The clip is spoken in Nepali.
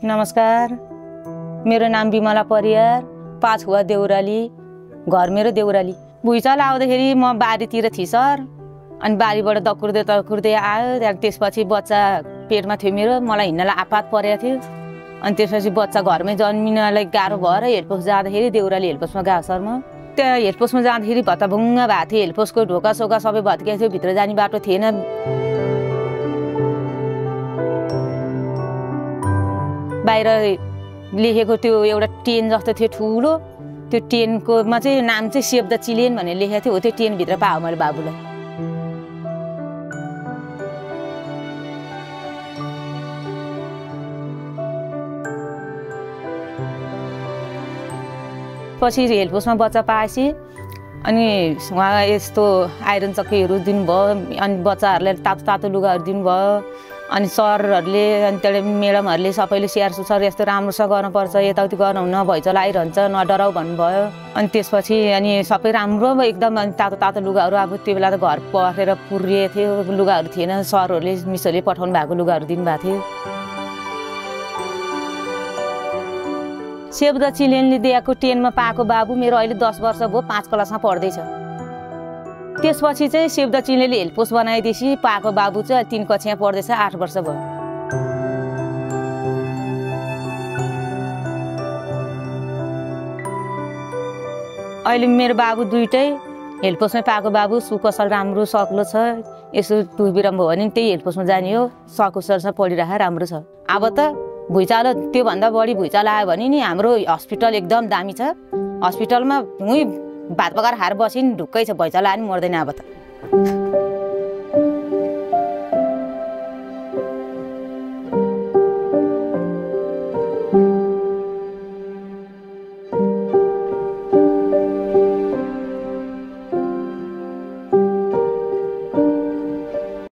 नमस्कार। मेरो नाम बिमला परियार, पाछुवा देउराली, घर मेरो देउराली। भुइँचालो आउँदाखेरि म बारीतिर थिएँ सर, अनि बारीबाट दकुर्दै दकुर्दै आयो। त्यहाँदेखि त्यसपछि बच्चा पेटमा थियो मेरो, मलाई हिँड्नलाई आपात परेको थियो। अनि त्यसपछि बच्चा घरमै जन्मिनलाई गाह्रो भएर हेडपोस्ट जाँदाखेरि देउराली हेडपोस्टमा गएको सर। म त्यहाँ हेडपोस्टमा जाँदाखेरि भत्ताभुङ्ग भएको थियो। हेडपोस्टको ढोका सोका सबै भत्किएको थियो, भित्र जाने बाटो थिएन। बाहिर लेखेको त्यो एउटा टेन जस्तो थियो ठुलो, त्यो टेनकोमा चाहिँ नाम चाहिँ सेभ द चिल्ड्रेन भनेर लेखेको थियो। हो त्यो टेनभित्र पायो मैले बाबुलाई। पछि हेडपोस्टमा बच्चा पाएपछि अनि उहाँ यस्तो आइरन चक्कीहरू दिनुभयो, अनि बच्चाहरूलाई तातो तातो लुगाहरू दिनुभयो। अनि सरहरूले अनि त्यहाँबाट म्याडमहरूले सबैले स्याहार सुसार यस्तो राम्रोसँग गर्नुपर्छ, यताउति गर्नु हुन्न, भैँचालो आइरहन्छ, नडराउ भन्नुभयो। अनि त्यसपछि अनि सबै राम्रो एकदम। अनि तातो तातो लुगाहरू, अब त्यो बेला त घर परेर पुरिएको थियो, लुगाहरू थिएन। सरहरूले मिसहरूले पठाउनु भएको लुगाहरू दिनुभएको थियो। सेभ द चिल्ड्रेनले दिएको टेनमा पाएको बाबु मेरो अहिले 10 वर्ष भयो, 5 क्लासमा पढ्दैछ। त्यसपछि चाहिँ सेभ द चिल्ड्रेनले हेल्पपोस्ट बनाइदिएपछि पाएको बाबु चाहिँ 3 कक्षामा पढ्दैछ, 8 वर्ष भयो। अहिले मेरो बाबु दुइटै हेल्पपोस्टमै पाएको बाबु, सुकुशल राम्रो सक्लो छ। यसो टुबिरम भयो भने त्यही हेल्पपोस्टमा जाने हो, सकुशलसँग पढिरहेको राम्रो छ। अब त भुइँचालो त्योभन्दा बढी भुइँचालो आयो भने नि हाम्रो हस्पिटल एकदम दामी छ। हस्पिटलमा हुँ भात पकाएर खाएर बसिन् ढुक्कै छ, भुइँचालो आयो नि मर्दैन अब त।